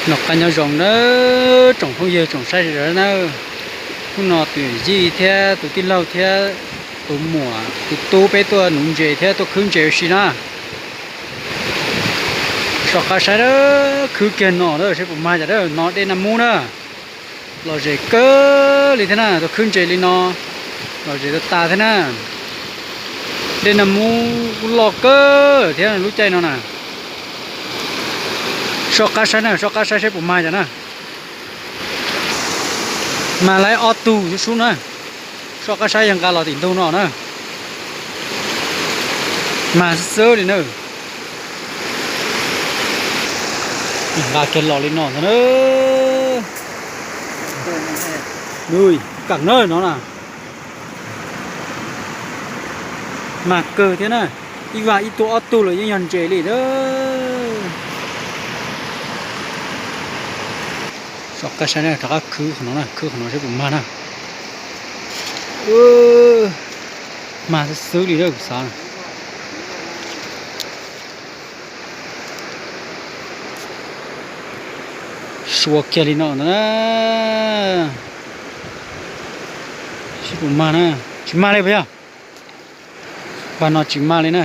Noj qab nyob zoo nawb tsoom phooj ywg tsoom saib sawv daws na. Hnub no tus yij thiab tus tij laug thiab tus muam tus tub peb tuaj nuv ntses thiab tuaj khwb ntses ua si na. Soj qab saib na, khwb kiag no na, saib puas mag cas na, no dej Naj Mub na. Lom zem kawg li thiab na, tuaj khwb ntses li no, lom zem tas tas thiab na. Dej Naj Mub kuj loj kawg thiab lub caij no na. Soj qab saib na, soj qab saib saib puas mag cas na. Mag laib ob tug sub sub na. Soj qab saib yog nqa los tim ntug no na. Mag xwb xwb li na. Nqa kiag los li no ntag na. Nws kam na no na. Mag kawg thiab na. Ib vag ib tug ob tug los yeej yog ntses li na. Soj qab saib na, rov qab khwb qhov no na, khwb qhov no saib puas mag na. Mag xwb xwb li na kuv xav. Sua kiag li no ntag na. Saib puas mag na. Tsis mag li puas yog? Vag no tsis mag li na.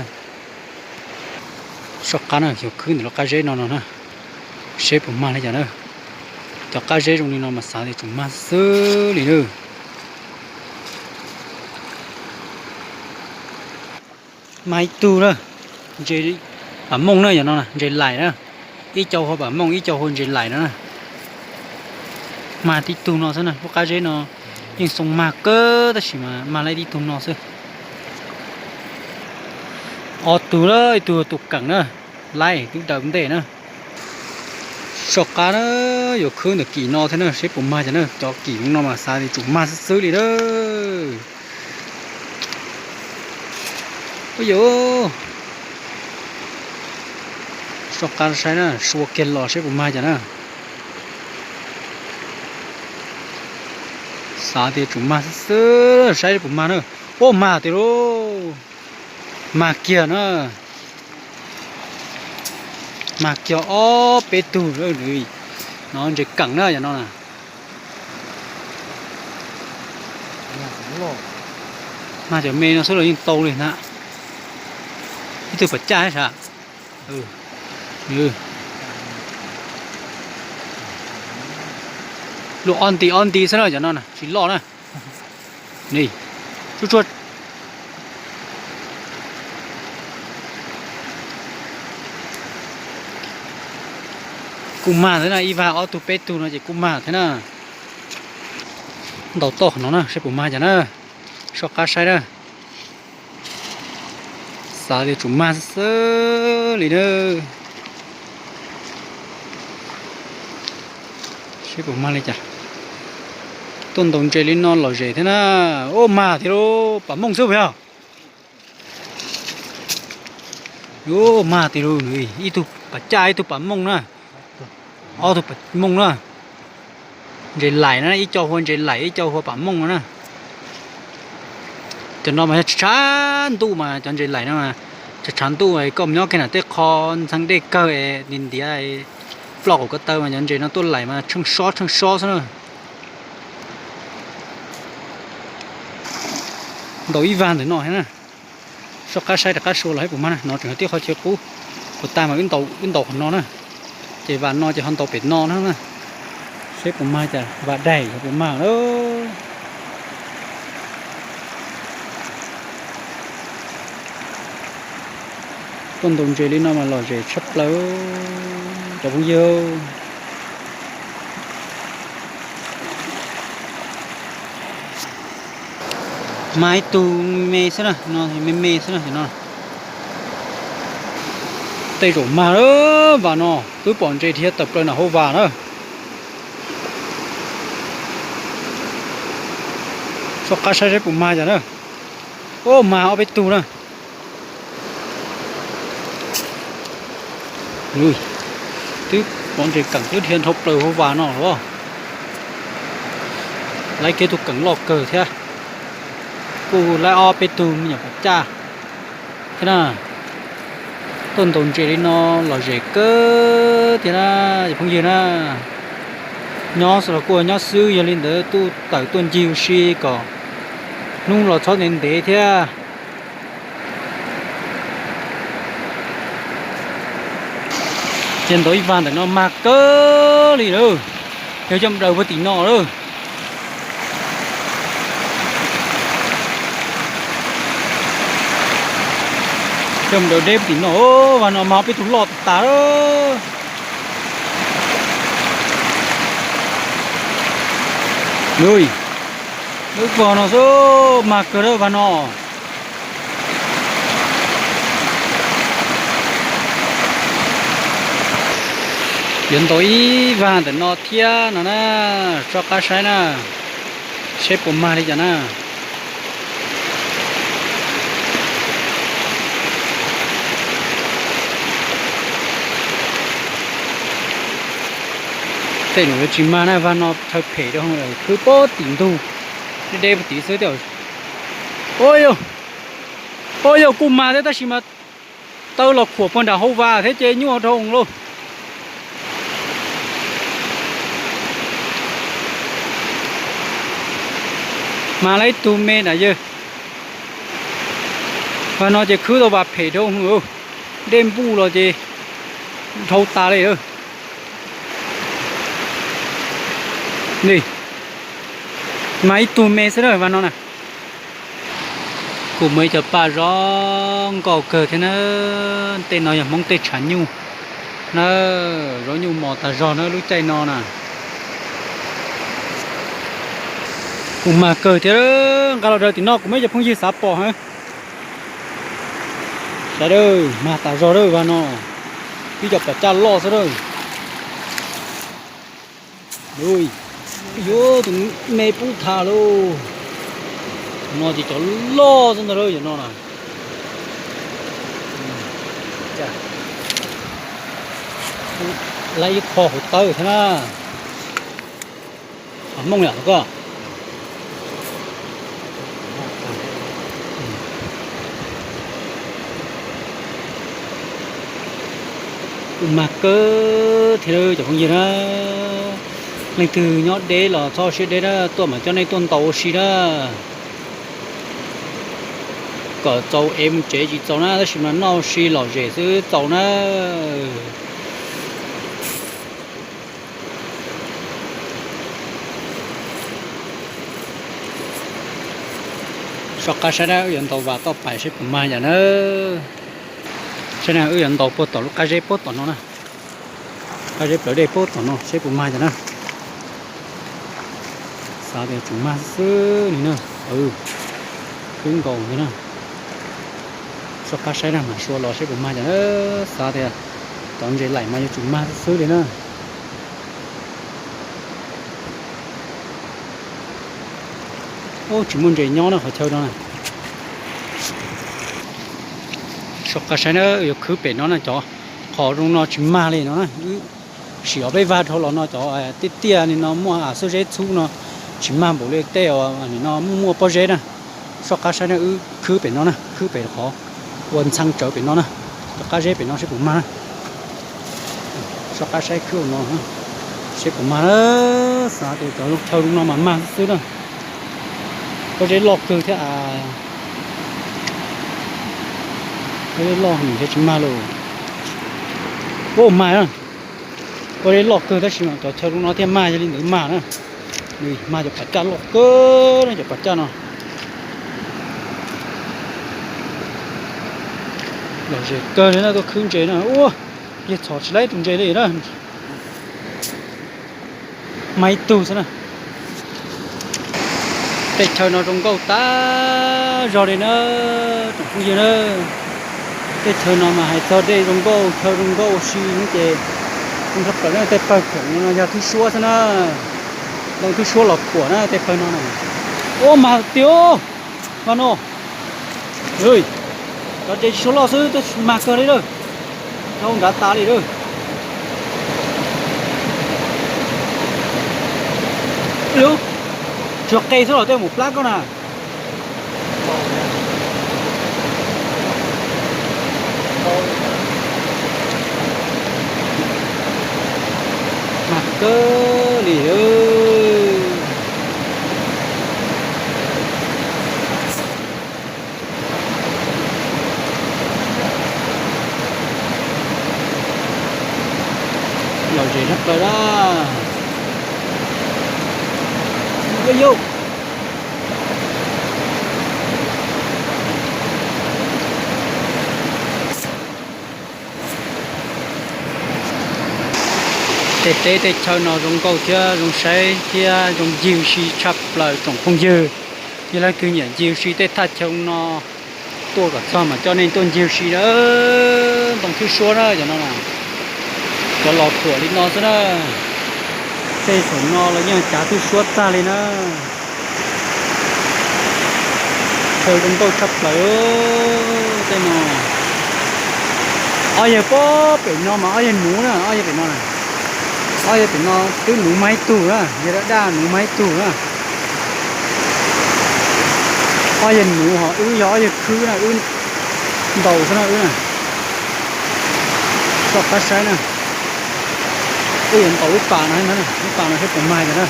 Soj qab na, yuav khwb ntawm lub qab zeb no no na. Seb puas mag li cas na. Cov qab zeb zoo li no mas xav tias tsuas mag xwb li na. Mag ib tug na. Ntses pam mooj na, yog no ntses laim na. Ib co hua pam mooj, ib co hua ntses laim no na. Mag tib tug no xwb na, lub qab zeb no yeej xoo mag kawg tab sis mas mag laib tib tug no xwb. Ob tug na, ib tug tus keem na, laib twb daws ntej na. Soj qab na, yuav khwb ntawm kim no thiab na, seb puas mag cas na, cov kim no mas xav tias tsuas mag xwb xwb li na. Ua yuav, soj qab saib na, sua kiag los seb puas mag cas na. Xav tias tsuas mag xwb xwb, saib puas mag na. Ua mag tiag lauj, mag kiag na. Mag kiag ob peb tug, no ntses keem na yog no na. Mag cov me no xwb los yeej tau li na. Ib tug pas caj sav. Luaj ob nti ob nti xwb na, cov no na tsis loj na. Ni, tsuj tsuag. Kuj mag thiab na, ib vag ob tug peb tug no ces kuj mag thiab na. Ntaus toj qhov no na, saib puas mag cas na. Soj qab saib na. Xav tias tsuas mag xwb xwb li na. Seb puas mag li cas. Tuaj ntaus ntses li no lom zem thiab na. Ua mag tiag lauj, pam mooj xwb puas yog? Ua mag tiag lauj, ib tug pas caj ib tug pam mooj na. Ob tug pam mooj na. Ntses laim na, ib co hua ntses laim ib co hua pam mooj no na. Cov no mas yog tshav tshav ntuj mas cov ntses laim no mas tshav tshav ntuj koj mus nyob kiag nram tej qho ntxeev dej kawg ntiav ntiav ploj qaum ko taw mas cov ntses no tuaj laim mas tsheej sob tsheej sob xwb na. Ntaus ib vag ntawm no thiab na. Soj qab saib rov qab sua los saib puas mag na, no tseem yog tib qho chaw qub. Puas tag mas wb ntaus qhov no na. Ces vam no ces ho ntaus pem no na. Saib puas mag cas, vam daim yog puas mag na. Tuaj ntaus ntses li no mas lom zem tshaj plaws cov phooj ywg. Mag ib tug me xwb na, no me me xwb na no. Tej zaum mag lawm, vas no twb pom ntses dhia tawm plaws nram hauv vas na. Soj qab saib saib puas mag cas na. Ua mag ob peb tug na. Twb pom ntses keem twb dhia nrho plaws hauv vas no los. Laib kiag tug keem loj kawg thiab. Kuj laib ob peb tug me nyuam pas caj thiab na. Tuaj ntaus ntses li no lom zem kawg thiab na, cov phooj ywg na. Nyob los kuj nyob xwb, yog li ntawd tuaj tawm tuaj ncig ua si kom hnub los txhob ntev ntev thiab. Ces ntaus ib vag ntawm no mag kawg li lawm, yog coj mus daws puag tim no lawm. Coj mus daws deb puag tim no, vag no mag peb tug loj tas tas lawm. Lub vag no xwb, mag kawg lawm vag no. Yuav ntaus ib vag ntawm no thiab no na, soj qab saib na, saib puas mag li cas na. Tej zaum yuav tsis mag na, vag no chaw phem rau, khwb puag tim ntug, deb deb puag tim xwb. Ua yog kuj mag thiab tab sis mas taw los khuam puag nram hauv vas thiab ces nyuaj dhau lauj. Mag lawm ib tug me na yawg. Vag no ces khwb tau vas phem dhau, dej npuj los ces dhau tas li. Ni, mag ib tug me xwb na vag no na. Kuj muaj ib co paj zoo nkauj kawg thiab na. Tej no yog Hmoob tej tshav nyuj na, zaub nyuj mos tas zog na lub caij no na. Kuj mag kawg thiab, nqa los daws tim no kuv muaj ib co phooj ywg xav pom heev. Sawv daws, mag tas zog lawm vag no, ib co pom caj loj xwb lawm. Yuav tus me pub tha lauj. No ces cov loj xwb ntag lauj, yog no na. Laib ib qho hauv tawb thiab na. Hmoob yam koj. Kuj mag kawg thiab cov phooj ywg na. Leej twg nyob deb los txhob siab deb na, tuaj mas coj nej tuaj ntaus ua si na. Kom txaus es mus tsev tsis txaus na, tab sis mas noj ua si lom zem xwb txaus na. Soj qab saib na, wb yuav ntaus vas toj pais saib puas mag yam na. Saib na, wb yuav ntaus puag tom lub qab zeb puag tom no na. Qab zeb plawv dej puag tom no saib puas mag yam na. Xav tias tseem mag xwb li na. Khwb nkaus ntag na. Soj qab saib na, mam sua los saib puas mag yam na. Xav tias cov ntses laim mas yuav tsum mag xwb li na. Ub, tsis muaj ntses nyob na qhov chaw no na. Soj qab saib na, yuav khwb pem no na, cov qhov zoo no tsis mag li no na. Wb sim os, peb vag dhau los no cov tiaj tiaj li no muaj xub zeb txhub no tsis mag npaum li tej nim no muaj muaj pob zeb na. Soj qab saib na, wb khwb pem no na, khwb pem qhov ua ntxhee tsawv pem no na, cov qab zeb pem no saib puas mag na. Soj qab saib khwb no, saib puas mag na. Xav tias cov chaw zoo no mas mag xwb na. Pob zeb loj kawg thiab. Pob zeb loj nws thiaj tsis mag lauj. Ub, mag na. Pob zeb loj kawg tab sis mas cov chaw zoo no thiaj mag, yog li ntawd mag na. Nws mag cov pas caj loj kawg na, cov pas caj no. Lom zem kawg li na, tuaj khwb ntses na. Ua, yog txhom tsis laib tus ntses li na. Mag ib tug xwb na. Tej chaw no zoo nkauj tas zog li na, tsoom phooj ywg na. Tej chaw no mas hais txog dej zoo nkauj, chaw zoo nkauj ua si no ces zoo tshaj plaws na. Tej pawg khoom no yog thwb suab xwb na. Ntoo thwb suab los khuam na tej pawg no na. Ua, mag tiag, mag no. Cov ntses tsis suab loj xwb, mag kawg li lawm. Dhau nrad tas li lawm. Tsuag qe xwb los tej mus plab koj na. kawg li. Lom zem tshaj plaws na. Yauj. Tej teb tej chaw no zoo nkauj thiab zoo saib thiab zoo ncig ua si tshaj plaws tsoom phooj ywg. Yog leej twg nyiam ncig ua si tej thaj chaw no, tuaj kom txog mas coj nej tuaj ncig ua si na. Ntoo thwj suab na cov no na, cov los thuam li no xwb na. Tej saum no los yeej cav thwj suab tag li na. Chaw zoo nkauj tshaj plaws tej no. Ob yawg pem no mas ob yawg nuv na, ob yawg pem no na. Ob yawg pem no twb nuv mag ib tug na, yawg daj daj nuv mag ib tug na. Ob yawg nuv ho wb yog ob yawg khwb na, wb ntaus xwb na wb na. Soj qab saib na. Wb yuav ntaus lub pas no, lub pas no saib puas mag cas na.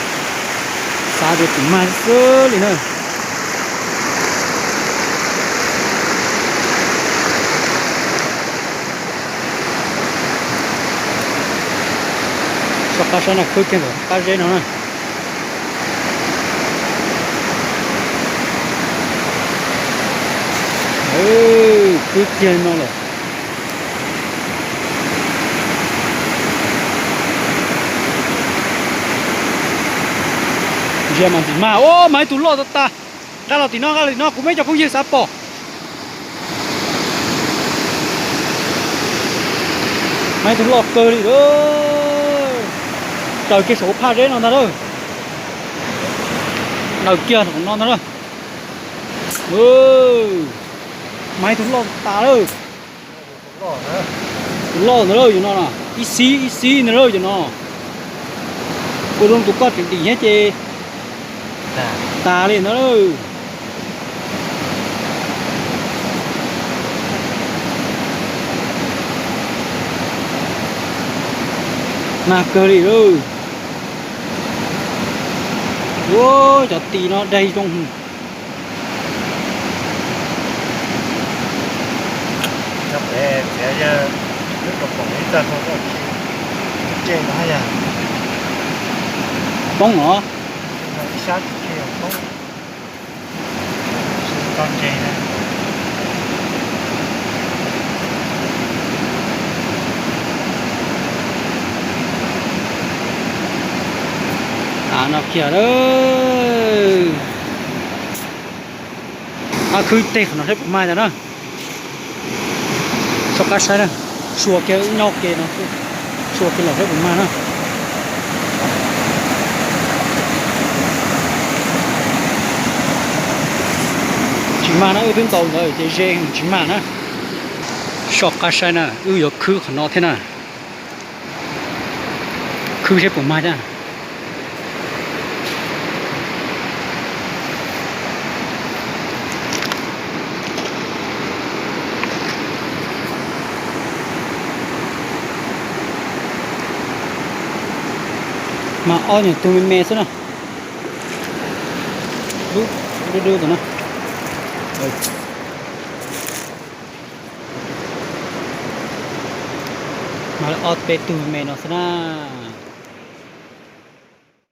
Xav tias puas mag xwb li na. Soj qab saib na, khwb kiag ntawm qab zeb no na. Khwb kiag no lawm. Ntsia mas ntxim mag, o, mag ib tug loj tas tas. Nqa los tim no, nqa los tim no, kuv muaj ib co phooj ywg xav pom. Mag ib tug loj kawg li lawm. Daws kiag saum phaj zeb no ntag lawm. Daws kiag saum no ntag lawm. Mag ib tug loj tas lawm. Tus loj ntawd lawm cov no na, ib xib ib xib ntawd lawm cov no. Ua zoo tus koj tseem dim thiab ces tas li ntawd lawm. Mag kawg li lawm. Ua cov tis no daig zoo. Poob los? Av no kiag lawm. Ab, khwb teg qhov no saib puas mag tas na. Soj qab saib na, sua kiag wb nyob ke no, sua kiag los saib puas mag na. Tsis mag na, wb twb ntaus ntawd ces ze tsis mag na. Soj qab saib na, wb yuav khwb qhov no thiab na. Khwb saib puas mag thiab. Mag ob nyuag tug me me xwb na. Dub dub dub tus na. Mag ob peb tug me me no xwb na.